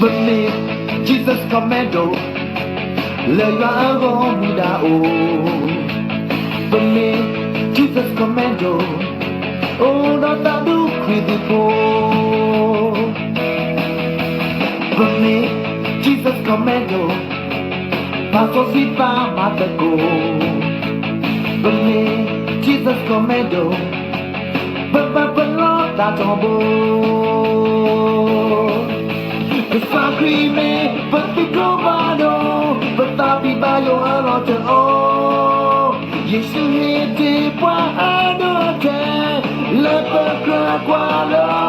ပမ့ၢ် Jesus Commando လၢယွၤအဂီၢ်မူဒါအိၣ်, ပမ့ၢ် Jesus Commando အိၣ်ဒီးသးဒူခရံာ်သုးဖိ, ပမ့ၢ် Jesus Commando ပာ်စီဆှံပာ်မၤသကိး, ပမ့ၢ် Jesus Commando ပဘၣ်ပလီၢ်သးထီဘိ ကစၢ်ခရံာ်မ့ၢ်ပသုးကျိၤဘၣ်ဒိ, ပသးပံၢ်ဘၣ်ယိၣ်အလီၢ်တအိၣ်, ယ့ၣ်ၡူးဟ့ၣ်တ့ၢ်ပှၤအဒိအတဲာ်, လၢပကြၢးကွၢ်လီၤ,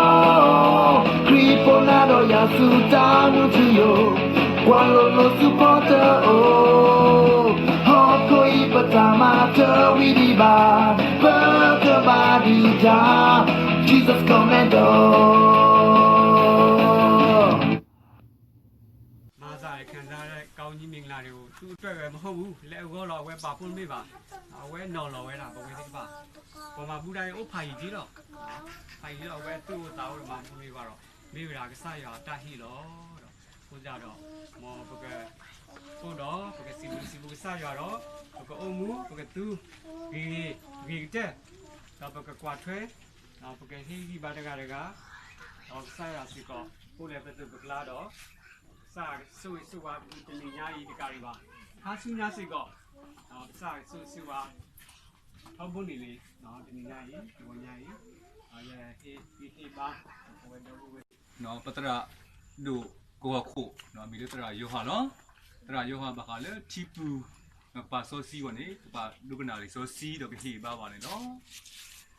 ခရံာ်ဖိနၤဒီးယၤဆူတၢ်မူထူယိာ်, ကွၢ်လိာ်လိာ်ဆူဖီတအိၣ်, ဟီၣ်ခိၣ်အံၤပတၢ်မၤတဝံၤဒံးဘၣ်, ပကဘၣ်ဒုးတၢ်, Jesus Commando. မၤစၢ်ခံစားတဲ့ ကောင်းကြီးမင်္ဂလာတွေကို သူ့အတွက်ပဲမဟုတ်ဘူး၊ လက်အဂေါ်လီၤ အဝဲပာ်ဖို့မ့ၢ်ဘၣ်, အဝဲနီၤလီၤဝဲဒၣ် ပဝဲသ့ၣ်တဖၣ် ပှၤမၤဘူၣ်တၢ်အံၤအိၣ်ဖးယံၤက့လီၤ, ဖးယံၤလီၤ အဝဲသူၣ်အိၣ်သးအိၣ်ဒီးမၤဘူၣ်မ့ၢ်ဘၣ်ဒီး မ့ၢ်ဝဲဒၣ်ကစၢ်ယွၤအတၢ်ဟ့ၣ်လီၤဒီး အဃိသတးဒီး မ်ပက အိၣ်ဒီး ပကစံးဘျုးစံးဖှိၣ်ကစၢ်ယွၤဒီး ပကအိၣ်မူ ပကသူ ဂ့ၤဂ့ၤ ဂ့ၤကတၢၢ် ဒီးပကကွၢ်ထွဲ ဒီးပကဟ့ၣ်ဂံၢ်ဘါတဂၤတဂၤ ဒီးကစၢ်ယွၤစ့ၢ်ကီး အိၣ်လၢပသိးပကျါဒီး ကစၢ်ယွၤကဆိၣ်ဂ့ၤဆိၣ်ဝါပူၤတနံၤညါအံၤတကးဒံးဘၣ်, ခါဆူညါစ့ၢ်ကီး ကစၢ်ယွၤကဆိၣ်ဂ့ၤဆိၣ်ဝါ ထီဘိန့ၣ်လံ, တနံၤညါအံၤ တဂီၤညါအံၤ ယဟ့ၣ်ဂံၢ်ဟ့ၣ်ဘါ ပဝဲဒီပုၢ်ဝဲၢ် ပသရၣ်ဒိၣ်ကဝီၤခိၣ် မံၤလၢသရၣ်ယိၤဟၣ်လီၤ. သရၣ်ယိၤဟၣ်ဘၣ်ဃးလၢထံပူၤ ပာ်စီဆှံအဂီၢ်န့ၣ် ကဘၣ်ဒိကနၣ်လံာ်စီဆှံဒီးကဟ့ၣ်ဘါဘၣ်န့ၣ်လီၤ.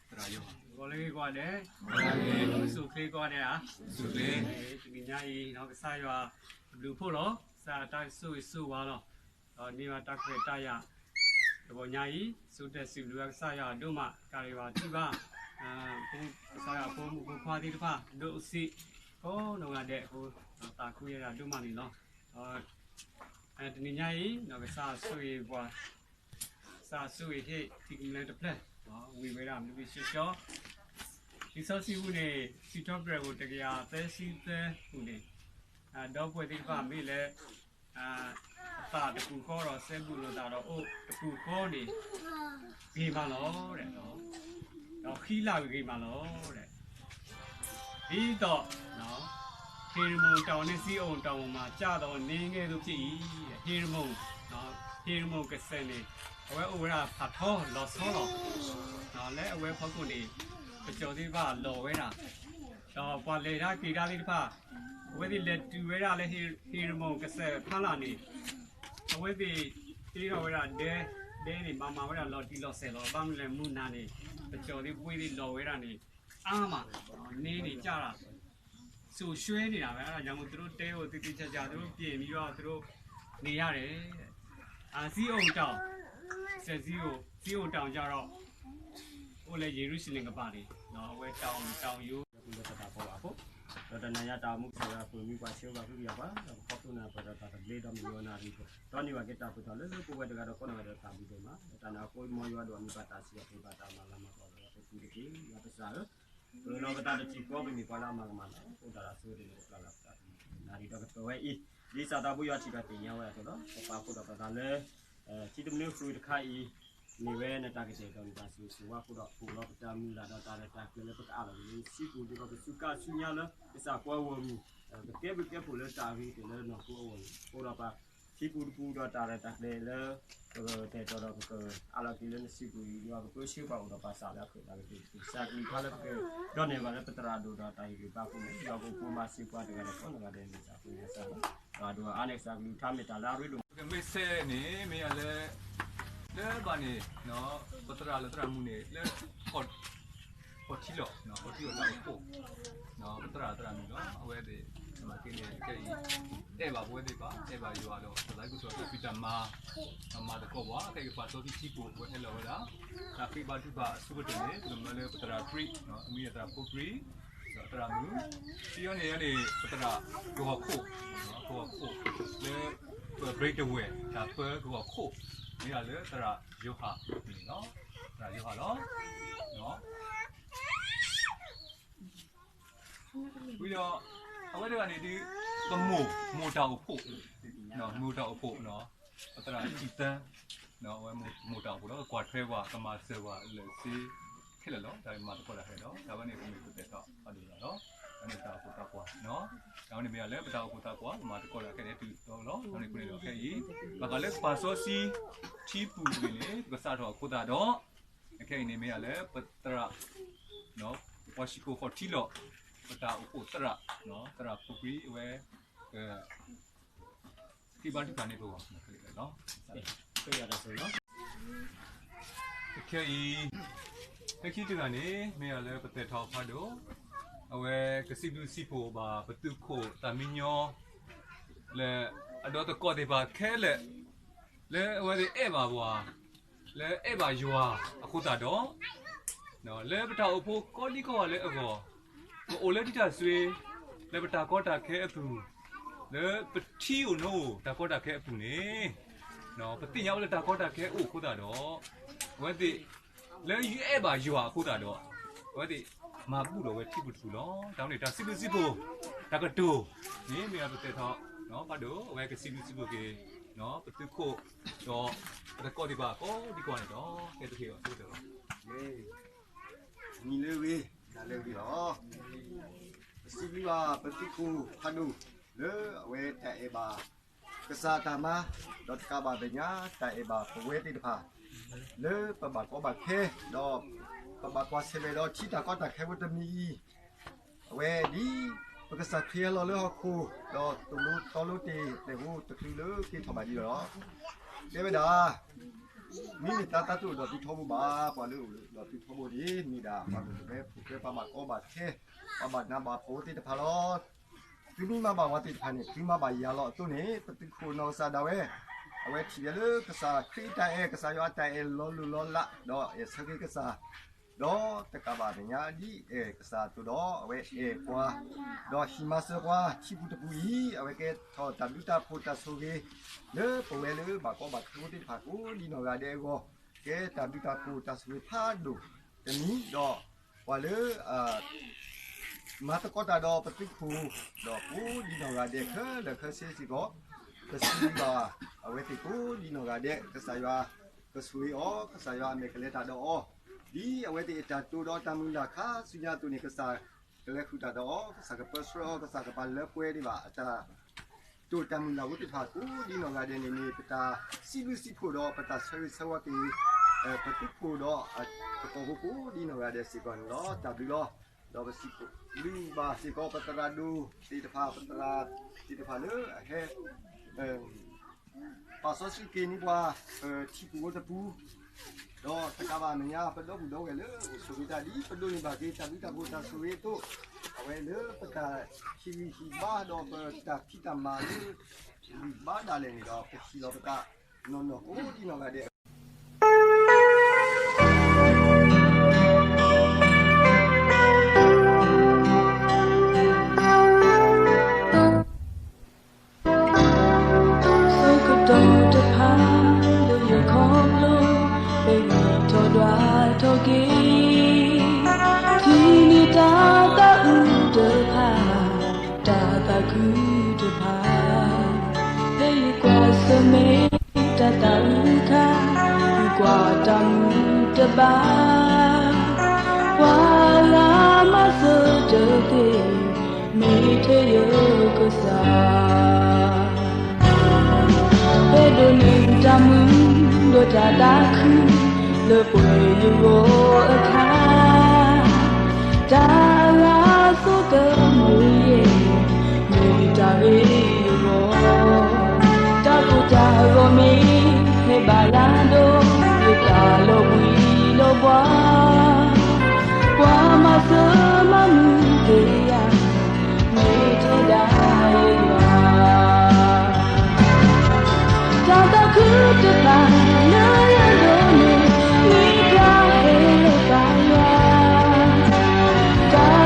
သရၣ်ယိၤဟၣ် ဂီၤလၢဂ့ၤကိးဂၤဒဲး, စိၤချ့ကိးဂၤဒဲးဧါ, စိၤချ့, တနံၤညါအံၤ ကစၢ်ယွၤအဘျုးအဖှိၣ်လီၤ, ကစၢ်ယွၤတၢ်ကဆိၣ်ဂ့ၤဆိၣ်ဝါလီၤ. ဒီးန့ၢ်ဘၣ်တၢ်ခွဲးတၢ်ယာ် တဂီၤညါအံၤ ဆိကတၢၢ်စံးဘျုးဘၣ်ကစၢ်ယွၤဒိၣ်မး တကးဒံးဘၣ်ထံၣ်ဘၣ် ကစၢ်ယွၤအဖိမုၣ်ဖိခွါသ့ၣ်တဖၣ် ဒိၣ်စ့ၢ် ကိးနီၢ်ဂၤဒဲးအဃိ သးခုယဲဒၣ်ဒိၣ်မးန့ၣ်လီၤ. ဒီးတနံၤညါအံၤ ကစၢ်ဆိၣ်ဂ့ၤပှၤ ကစၢ်ဆိၣ်ဂ့ၤဟ့ၣ်ထံကမျၢၢ်တဖျၢၣ် ဝံၤဝဲဒၣ်မနုၤမ့ၢ်ဆှီဆှီ လံာ်စီဆှံပူၤန့ၣ် စံးထီၣ်ပတြၢၤပူၤတကယၤသၢဆံသၢပူၤန့ၣ် ဒီပုၢ်ဝဲၢ်သ့ၣ်တဖၣ်မ့ၢ်လၢ အသးတပူၤဃီဒီးစဲဘူးလိာ်သးဒီးအိၣ်တပူၤဃီန့ၣ် ဂ့ၤမးလီၤ, ဒီးဃံလၤဂ့ၤမးလီၤ. ဒ်သိး ဟ့ရမုန်တောင်နှင့်ဇိအုန်တောင်ပေါ်မှာ ကျသော်နင်းကဲ့သို့ဖြစ်၏. ဟ့ရမုန် ဟ့ရမုန်ကစၢၢ်န့ၣ် အဝဲအိၣ်ဝဲဒၣ်ဖးထီလီၤဆီလီၤ. လၢအဝဲဖီခိၣ်န့ၣ် ပစိၤသ့ၣ်တဖၣ်လီၤဝဲဒၣ် ဒီးပှၤလဲၤတၢ်က့ၤတၢ်သ့ၣ်တဖၣ် အဝဲသ့ၣ်လဲၤတုၤဝဲဒၣ်လၢဟ့ရမုန်ကစၢၢ်ဖီလာ်န့ၣ် အဝဲသ့ၣ်တ့ထီၣ်ဝဲဒၣ်ဒဲ, ဒဲန့ၣ် မၤမၤဝဲဒၣ်လီၤတံၢ်လီၤဆဲးလီၤ. ဘၣ်မနုၤလဲၣ်မုၢ်နၤန့ၣ် ပစိၤသ့ၣ်ပဝဲသ့ၣ်လီၤဝဲဒၣ်န့ၣ် အါမး န့ၣ်န့ၣ်ကၢ် စိၤရှဲန့ၣ်ဒၣ်ဝဲ ဒါကြောင့်မို့ သူတို့တဲဝဲသ့သ့ချာချာ သူတို့ပြင်ပြီးတော့ သူတို့နေရတယ်တဲ့ ဇိအုန်တောင် စဲဇိအုန် ဇိအုန်တောင်ကျတော့ အိၣ်လၢယေရုရှလင်ကပၤန့ၣ် အဝဲတောင် တောင်ရိုး လၢပတၢ်ဖီၣ်ဘၣ်အဃိ ဒီးတနၤညါတၢ်အိၣ်မူကစၢ်ယွၤပှဲၤမံၤ ပှၤဆှၢပှၤဃုကယၤပှၤ ဒီးပခီဖျိနၢ်ပၢၢ်ဒီးတၢ်သဘျ့ဒီးမုၢ်ယိၤနၣ်ရံၣ် ဒီးန့ၢ်ဘၣ်က့ၤတၢ်ပၢၢ်ထီၣ်လၢလၢပှဲၤပှဲၤတဂၤဒီးကိးနီၢ်ဂၤဒဲးတၢ်ဘျုးဒိၣ်မး ဒီးတၢ်န့ၣ်အဃိ မ်ယွၤဒိၣ်အမံၤဘၣ်တၢ်စံးအပှဲၤဘၣ်တၢ်မၤလၤမၤကပီၤလၢပပူၤတက့ၢ် ယွၤပစၢ်ဧၢ ပလီၢ်ပသးတထံၣ်ဃီပမ့ၢ်ပှၤလၢအမၤကမၣ်လီၤ အိၣ်တၢ်လၢအဆိကတၢၢ်န့ၣ် ပကျါလၢပတၢ်နၣ်ရံၣ်ဒီးကတၢၢ်ဝဲအံၤ ဒ်စၢ်သးဘိယွၤထံၣ်ဘၣ်သ့ၣ်ညါဝဲအသိးလီၤ ပပာ်ဖှိၣ်ဒီးပသးလၢ ထံတမနုၤဃုတခါအံၤ မ့ၢ်ဝဲနတၢ်ကတဲာ်ကတီၤနတၢ်ဆိၣ်ဂ့ၤဆိၣ်ဝါအဃိဒီး ပအိၣ်လီၤပတၢ်မုၢ်လၢ်ဒီးတၢ်ရဲၣ်တၢ်ကျဲၤလၢပကအးလီၤက့ၤလၢနစုပူၤဒ်သိးပစူးကါဆူညါလၢ ကစၢ်ပှၤဂီၢ်မုၢ် ပကဲဘျုးကဲဖှိၣ်လၢတၢ်ဂ့ၤကတၢၢ်လၢနီၢ်ခိအဂီၢ်န့ၣ် အိၣ်ဒီးပ ထံပူၤတပူၤဒီးတၢ်ရဲၣ်တၢ်ကျဲၤလၢ ပကတဲာ်ကတီၤဒီးပကအးလီၤက့ၤလၢနစုပူၤအံၤ ယွၤပကပၢဆှၢပှၤအိၣ်ဒီးပှၤစးလၢအဃၢၤတၢ်ကတၢၢ် ကစၢ်ကလုၢ်ကထါလၢပကဒိးန့ၢ်ဘၣ်လၢပသရၣ်ဒိၣ်ဒီးတၢ်ဟ့ၣ်ဂံၢ်ဘါအပူၤန့ၣ် ယွၤကအိၣ်မၤစၢၤပှၤတဂၤဒီးကိးနီၢ်ဂၤဒဲးန့ၣ် တၢ်ပၢဆှၢသရၣ်ဒိၣ်အါန့ၢ်ကစၢ်ကလုၢ်ကထါမ့ၢ်တၢ်လၢအရ့ဒိၣ် ကမ့ၢ်စဲန့ၣ် မ့ၢ်အလၢ လၢဘၣ်န့ၣ် ပသရၣ်လၢသရၣ်မုၣ်န့ၣ် လၢ ခီၣ်ထံလီၤ ခီၣ်ထံလီၤတၢ်အိၣ်ဖှိၣ် ပသရၣ်သရၣ်မုၣ်လီၤ အဝဲသ့ၣ် မ့ၢ်က့န့ၣ် ခဲအံၤ အဲၣ်ဘၣ်ပဝဲသ့ၣ်တဖၣ် အဲၣ်ဘၣ်ယွၤဒီး ပသးခုကစီၣ်ဖံးတၢ်မၤ မၤသကိးပှၤ ခဲအံၤပာ်စီဆှံထံပူၤ ပဝဲဟဲလီၤဝဲဒၣ် တၢ်ဃ့ဘါထုကဖၣ်အဆိကတၢၢ်န့ၣ် ပကမၢလၢပသရၣ်ပြံ မ့ၢ်သရၣ်ဖိပြံ ဒီးသရၣ်မုၣ် သံအီၤန့ၣ်န့ၣ် ပသရၣ်ကဝီၤခိၣ် ကဝီၤခိၣ် လၢ ပဘြ့တဝဲၢ် တၢ်ပၢကဝီၤခိၣ် မ့ၢ်ဒၣ်လၢသရၣ်ယိၤဟၣ်န့ၣ်လီၤ သရၣ်ယိၤဟၣ်လီၤ ဝံၤဒီး အဝဲတဂၤန့ၣ်ဒုး ပမိၢ်, မိၢ်တၢ်အိၣ်ဖှိၣ်, မိၢ်တၢ်အိၣ်ဖှိၣ်, ပသရၣ်ထံၣ်သၢ, အဝဲမိၢ်တၢ်အိၣ်ဖှိၣ်ဒီး ကကွၢ်ထွဲပှၤ ကမၤစၢၤပှၤ လၢာ်ဆ့ခဲလၢာ်လီၤ. တၢ်မၤသကိးတၢ်ခဲလၢာ်ဒီး တၢ်ဝဲန့ၣ် ပမ့ၢ်ပသဲးထီၣ်ဖးဒိၣ်လီၤ. တၢ်န့ၣ်တၢ်အိၣ်ဖှိၣ်သးပှၢ်, တၢ်ဝဲန့ၣ်မ့ၢ်ဒၣ်လၢပတၢ်အိၣ်ဖှိၣ်သးပှၢ် ပမၤသကိးတၢ်ခဲန့ၣ် တုၤလီၤလီၤ. တၢ်န့ၣ်အဃိန့ၣ်ဒီးခဲအံၤ ဘၣ်ဃးလၢပၢ်စီဆှံ ထံပူၤန့ၣ်န့ၣ် ပကစးထီၣ်အဃိသတးဒီး ခဲအံၤန့ၣ်မ့ၢ်ဒၣ်လၢပသရၣ် ပှၤဆံးကိာ်ဃီထံလီၤ, ပတၢ်အိၣ်ဖှိၣ်သရၣ်, သရၣ်ဖိခွံအဝဲ က ဟ့ၣ်ဘါထုကဖၣ်န့ၢ်ပဂီၢ်လီၤ. ခဲအံၤ ဖဲခံတဂၤန့ၣ် မ့ၢ်ဒၣ်လၢပသဲးထီၣ်ဖးဒိၣ်, အဝဲကစံးဘျုးစံးဖှိၣ်ဘၣ်ပသုးခိၣ်သၣ်မံညီ လၢအဒီသကိးသ့ၣ်တဖၣ်ခဲလၢာ် လၢအဝဲသ့ၣ်အဲၣ်ဘၣ်ပှၤ, လၢအဲၣ်ဘၣ်ယွၤအဃိသတးဒီး လၢပတၢ်အိၣ်ဖှိၣ်ကိးဒံကိးဂၤလၢအဂီၢ်, ပအိၣ်လၢဒ်တၢ်ဆိၣ်ဂ့ၤ လၢပတၢ်ကီတၢ်ခဲအပူၤ, လၢပထံဧိၤနိဧိၤတၢ်ကီတၢ်ခဲအပူၤန့ၣ်, ပသ့ၣ်ညါဝဲလၢတၢ်ကီတၢ်ခဲအိၣ်အဃိသတးဒီး အဝဲသ့ၣ် လၢယအဲၣ်ဘၣ်ယွၤအဃိသတးဒီး အဝဲသ့ၣ်မၤဘူၣ်ထီၣ်ဝဲထံပူၤတပူၤလီၤ. တၢ်ဝဲန့ၣ်တၢ်စံးဘျုးစံးဖှိၣ် တၢ်ကတိၤန့ၣ် မ့ၢ်ဒၣ်ပသဲးထီၣ်ဖးဒိၣ် အဝဲကစံးဘျုးစံးဖှိၣ်က့ၤ ပသုးခိၣ် ဒီးပသကိးသ့ၣ်တဖၣ်ကိးဒံကိးဂၤန့ၣ်လီၤ. ကဲသ့ၣ်တဖၣ်အဆိကတၢၢ်လီၤ. နံၤလၢအဂ့ၤ နၤလၢအဂ့ၤလီၤ. ပစံးဘျုးဘၣ်ပသုးခိၣ်ဖးဒိၣ် လၢအဝဲတၢ်အဲၣ်ဘၣ်ကစၢ်တၢ်မၤ, ဒီးတကးဘၣ်မဲာ်ညါ တၢ်အဲၣ်ဘၣ်ပဝဲသ့ၣ်တဖၣ် လၢပဘၣ်ကီဘၣ်ခဲ, ဒီးပဘၣ်ကွၢ်ဆၢၣ်မဲာ်ဒီးထံတၢ်ကီတၢ်ခဲဖိတမံၤအံၤ, အဝဲဒ်ပကစၢ်ခရံာ်ဟဲလီၤလၢဟီၣ်ခိၣ် ဒီးသိၣ်လိသီလိတ့ၢ် ပျဲၢ်ဖိတချုးလၢက့ၤထီၣ်ဘၣ်ဒံးလီၤ. တဲဝဲဒၣ် မ့မ့ၢ်တၢ်သးတအိၣ်ဒီးသုထီဘိဘၣ်, ပှၤလၢအအိၣ်ဒီးသုထီဘိန့ၣ် မ့ၢ်ဒၣ်ပှၤလၢအဝဲဖိၣ်ဃဲ ပှၤဘၣ်ကီဘၣ်ခဲ, ပှၤဘၣ်နးဘၣ်ဖှီၣ်သ့ၣ်တဖၣ်လီၤ. သုမ့ၢ်မၤဘၣ်ပှၤသ့ၣ်တဖၣ်န့ၣ် သုမၤဘၣ်ယၤလီၤအသိးန့ၣ် ပသုးခိၣ်နီၢ်ကစၢ်ဒၣ်ဝဲ အဝဲထံၣ်ဝဲလၢကစၢ်ခရံာ်အတၢ်အဲၣ် ကစၢ်ယွၤအတၢ်အဲၣ်လီၤလိၤလီၤလး ဒီးအဲၣ်ဆၢက့ၤကစၢ် ဒီးတကးဘၣ်မဲာ်ညါဒ်အဲၣ်ကစၢ်အသိးဒီး အဝဲအဲၣ်ပှၤ ဒီးဟံးမၤစၢၤပှၤထံပူၤတပူၤအံၤ အဝဲကဲထီၣ်တၢ်ဘျုးတၢ်ဖှိၣ်တၢ်ဆိၣ်ဂ့ၤ လၢပဝဲလၢဘၣ်ကီဘၣ်ခဲဖိသ့ၣ်တဖၣ်ကိးဒံနီၢ်ဂၤဒဲးအဂီၢ်, ကဲတၢ်ဘျုးတၢ်ဖှိၣ်တၢ်ဆိၣ်ဂ့ၤဖးဒိၣ်တမံၤဒီး ပှၤလၢ မၤသကိးတၢ်ဒီးပသုးခိၣ် ဒီးကိးဒံနီၢ်ဂၤဒဲးခဲလၢာ်ခဲဆ့စ့ၢ်ကီး, ပစံးဘျုးဘၣ်အဝဲသ့ၣ်ကိးဒံနီၢ်ဂၤဒဲး ကစၢ်ယွၤကဆိၣ်ဂ့ၤအီၤ, ကစၢ်ယွၤအမဲာ်ကလဲၤတၢ်ဒီးအီၤ, ဒ်အဝဲသ့ၣ်အတၢ်တိာ်ဒီးတၢ်မုၢ်လၢ်ခါဆူညါအသိးန့ၣ် ကစၢ်ကလဲၤဃုာ်တၢ်ဒီးအီၤ, ကစၢ်ကပၢဆှၢအီၤ, ကစၢ်ကပာ်လၢပှဲၤဒံးဘၣ်အတၢ် တိာ်တၢ်မုၢ်လၢ်ဖိသ့ၣ်တဖၣ်ကိးဒံနီၢ်ဂၤဒဲးန့ၣ်န့ၣ် ပတၢ်စံးဘျုးစံးဖှိၣ်ဒီးပတၢ်ဆၢဂ့ၤဆၢဝါက့ၤ ပသုးခိၣ်ဒီး ပသကိးဖိကိးဒံနီၢ်ဂၤဒဲးစ့ၢ်ကီးန့ၣ်လီၤ. တၢ်ဘျုးလီၤ. ဒီးပစံးဘျုးဘၣ်စ့ၢ်ကီးပသရၣ်ဒိၣ်သ့ၣ်တဖၣ် ပသရၣ်သ့ၣ်တဖၣ်လၢအဟဲ ပာ်စီဆှံက့ၤန့ၢ်ပှၤ ပထံပူၤဖိတပူၤ, ဒီးတကးဘၣ်မဲာ်ညါ ပဒီပုၢ်ဒီဝဲၢ်လၢအိၣ်ဆိးဝဲဒၣ်ဒ် ပဒိးန့ၢ်ဘၣ်က့ၤတၢ်ဘျုးတၢ်ဖှိၣ်တၢ်ဆိၣ်ဂ့ၤအသိး, အဝဲလၢပတၢ်ဟ့ၣ်ဂံၢ်ဟ့ၣ်ဘါဒီးပတၢ်ဖံးတၢ်မၤလၢ ဂံၢ်ဘါဒၣ်လဲာ်န့ၣ်ဒီး ပဟံးလီၤပသးနီၢ်နီၢ်ကိးဒံနီၢ်ဂၤဒဲး ဆၢကတီၢ်တဖၣ် လၢယခီဖျိ ပဂံၢ်ထီၣ်ဒွးထီၣ်က့ၤ ထံန့ၢ်တၢ်သးအုးတဖၣ် တၢ်သးခုတဖၣ် ဖဲယကွၢ်ဆၢၣ်မဲာ် တၢ်သးအုးခါ ယကွၢ်တၢ်မုာ်တဘၣ် ပှၤလၢမၤစၢၤတသ့ မ့ၢ်ထဲယကစၢ် ဖဲဒိးန့ၢ်တၢ်မုာ်ဒီးတၢ်သးခု လၢပှဲၤယဂီၢ်အခါ တၢ်လၢအဆိကမိၣ်ယဲၢ် မ့ၢ်တၢ်ဂ့ၤအဂီၢ် တၢ်ကိၢ်တၢ်ဂီၤမ့ၢ်ဟဲဘၣ်လၢဒိး ယတၢ်လီၤဘှံးလီၤဘှါ ပှၤမၤစၢၤမၤမုာ်က့ၤယၤ မ့ၢ်ထဲဒၣ်ယွၤ တၢ်သးခုတဖၣ်လၢယဒိးန့ၢ် မ့ၢ်တၢ်ဟ့ၣ်လၢပၢ်ယွၤ တၢ်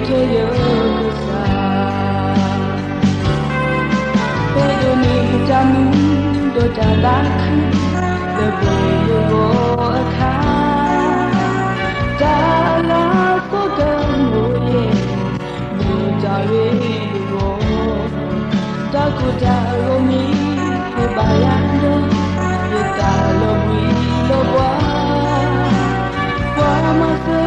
ကဲယကစၢ်, ပဒိးန့ၢ်တၢ်မူဒီးတၢ်သးခု လၢပဂီၢ်အခါ, တၢ်လၢအသီကမိၣ်ယဲၢ် မ့ၢ်တၢ်ရ့တဂီၢ်, တၢ်ကိၢ်တၢ်ဂီၤမ့ၢ်တဘၣ်ယၤဒီး, ယသးလီၤဘှံးလီၤဘှါ, ပှၤမၤစၢၤ